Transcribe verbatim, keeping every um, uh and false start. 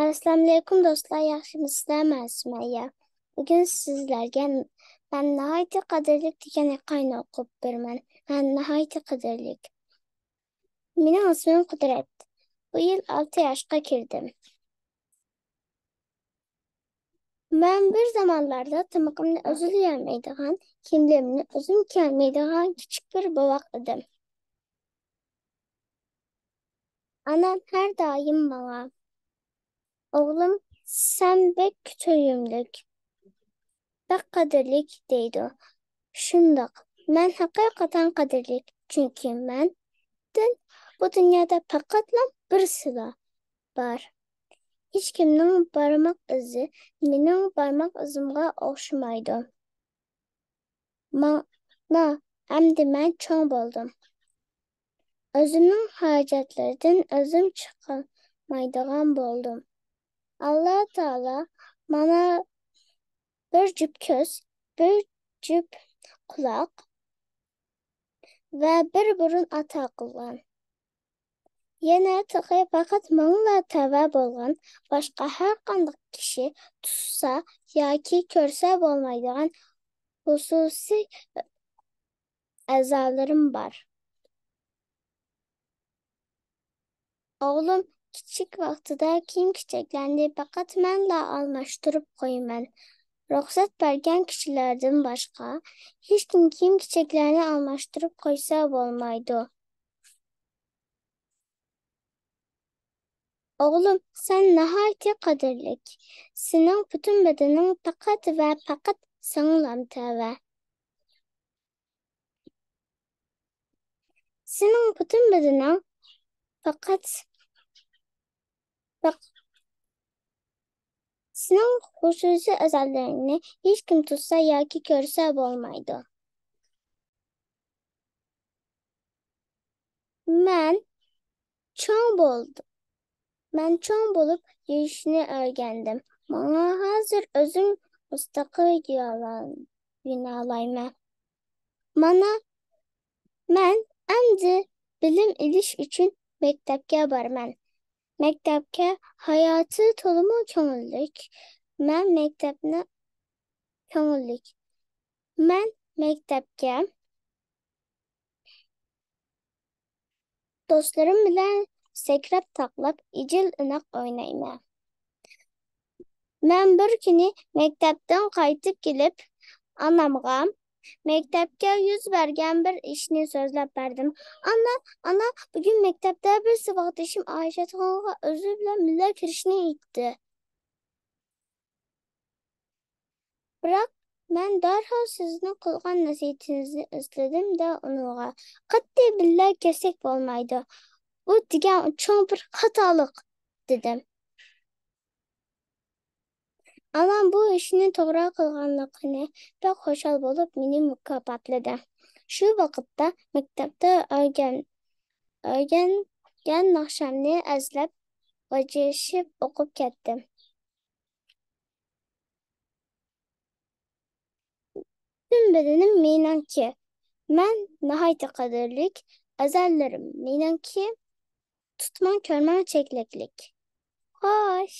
ئەسسالامۇئەلەيكۇم دوستلار، ياخشىمۇسىلەر؟ مەن سۈمەييە. بۈگۈن سىزلەرگە مەن ناھايىتى قەدىرلىك دېگەن ھېكايىنى ئوقۇپ بېرىمەن. مەن ناھايىتى قەدىرلىك. مېنىڭ ئىسمىم قۇدرەت. بۇ يىل ئالتە ياشقا كىردىم. مەن بىر زامانلاردا تامىقىمنى ئۆزۈم يېيەلمەيدىغان، كىيىملىرىمنى ئۆزۈم كىيەلمەيدىغان كىچىك بىر بوۋاق ئىدىم. ئانام ھەر دائىم ماڭا، «ئوغلۇم، سەن بەك كۆتۈرۈملۈك، بەك قەدىرلىك» دەيدۇ. شۇنداق، مەن ھەقىقەتەن قەدىرلىك، چۈنكى مەندىن بۇ دۇنيادا پەقەتلا بىرسىلا بار. ھېچكىمنىڭ بارماق ئىزى مېنىڭ بارماق ئىزىمغا ئوخشىمايدۇ. مانا، ئەمدى مەن چوڭ بولدۇم. ئۆزۈمنىڭ ھاجەتلىرىدىن ئۆزۈم چىقالمايدىغان بولدۇم. ئاللا تائالا مانا بىر جۈپ كۆز، بىر جۈپ قۇلاق ۋە بىر بۇرۇن ئاتا قىلغان. يەنە تېخى پەقەت ماڭىلا تەۋە بولغان، باشقا ھەر قانداق كىشى تۇتسا ياكى كۆرسە بولمايدىغان خۇسۇسىي ئەزالىرىم بار. ئوغلۇم كىچىك ۋاقتىدا كىيىم-كېچەكلەرنى پەقەت مەنلا ئالماشتۇرۇپ قويىمەن. رۇخسەت بەرگەن كىشىلەردىن باشقا ھېچكىم كىيىم-كېچەكلەرنى ئالماشتۇرۇپ قويسا بولمايدۇ. «ئوغلۇم، سەن ناھايىتى قەدىرلىك. سېنىڭ پۈتۈن بەدىنىڭ پەقەت ۋە پەقەت ساڭىلا تەۋە. سېنىڭ پۈتۈن بەدىنىڭ پەقەت، پەق-، سېنىڭ خۇسۇسىي ئەزالىرىڭنى ھېچكىم تۇتسا ياكى كۆرسە بولمايدۇ.» مەن چوڭ بولدۇم. مەن چوڭ بولۇپ يۈرۈشنى ئۆگەندىم. ماڭا ھازىر ئۆزۈم مۇستەقىل يۈرەلەن-، يۈرەلەيمەن. مانا، مەن ئەمدى بىلىم ئېلىش ئۈچۈن مەكتەپكە بارىمەن. مەكتەپكە ھاياتى تولىمۇ كۆڭۈللۈك. مەن مەكتەپنى كۆڭۈللۈك. مەن مەكتەپكە دوستلىرىم بىلەن سەكرەپ تاقلاپ، ئىجىل ئىناق ئوينايمەن. مەن بىر كۈنى مەكتەپتىن قايتىپ كېلىپ، ئانامغا مەكتەپكە يۈز بەرگەن بىر ئىشنى سۆزلەپ بەردىم. «ئانا، ئانا، بۈگۈن مەكتەپتە بىر ساۋاقدىشىم ئايشەتخانغا ئۆزى بىلەن بىللە كىرىشنى ئېيتتى.» بىراق مەن دەرھال سىزنىڭ قىلغان نەسىھىتىڭىزنى ئەسلىدىم-دە، ئۇنىڭغا «قەتئىي بىللە كەتسەك بولمايدۇ. بۇ دېگەن چوڭ بىر خاتالىق» دېدىم. ئانام بۇ ئىشنى توغرا قىلغانلىقىنى بەك خۇشال بولۇپ، مېنى مۇكاپاتلىدى. شۇ ۋاقىتتا مەكتەپتە ئۆگەن-، ئۆگەنگەن ناخشامنى ئەسلەپ، غىجىشىپ ئوقۇپ كەتتىم. پۈتۈن بەدىنىم مېنىڭكى. مەن ناھايىتى قەدىرلىك، ئەزالىرىم مېنىڭكى. تۇتماڭ، كۆرمەڭ چەكلىكلىك. خوش.